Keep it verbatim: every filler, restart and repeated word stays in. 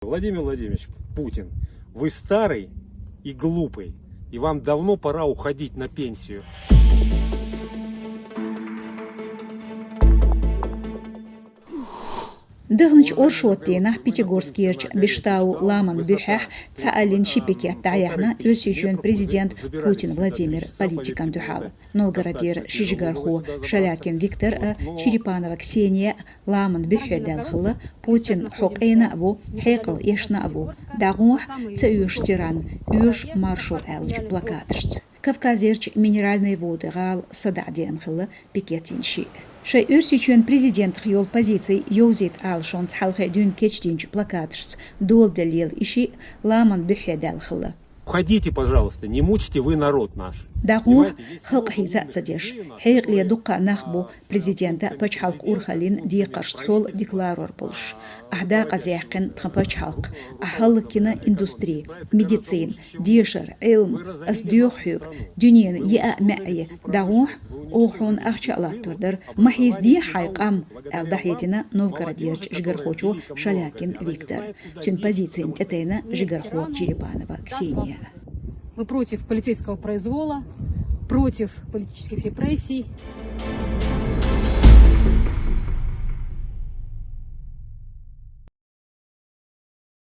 Владимир Владимирович Путин, вы старый и глупый, и вам давно пора уходить на пенсию. Даханчу оршот дийнахь Пятигорскерчу Бештау ламан буьххьехь цхьааллин ши пикет дӀаяьхьна Оьрсийчоьнан президент Путин Владимир политикан дуьхьал. Новгородера ши жигархо Шалякин Виктор а, Черепанова Ксения а ламан буьххье даьлла хилла, Путин хьо къена а ву, хьекъал эшна а ву, дӀагӀохьа, ца оьшу тиран, оьшу маршо аьллачу плакаташца. Кавказерчу Минеральные Воды гӀала садаӀа деана хилла пикет йина шиъ. Шайн Оьрсийчоьнан президентах йолу позици йовзийта алашонца хьалхе дуьйна кечдинчу плакаташца доладелла и шиъ ламан буьххье даьлла хилла. Уходите, пожалуйста, не мучьте вы народ наш. ДӀагӀохьа, халкъ хьийза а ца деш, хьекъале дуккха а нах бу президента а, пачхьалкхан урхаллин декхаршца хьол декларор болуш. Ахь декъаза яьккхина тхан пачхьалкх, ахь хӀаллакйина индустри, медицина, дешар, Ӏилма, ас доьху хьоьга, дуьненан еа а маьӀӀе, дӀагӀохьа, оха хьуна ахча а латтор дара, ма хьийзадехьа хьайн къам, аьлла дӀахьедина Новгородерчу жигархочо Шалякин Виктора. Цуьнан позицина тӀетайна жигархо Черепанова Ксения. Мы против полицейского произвола, против политических репрессий.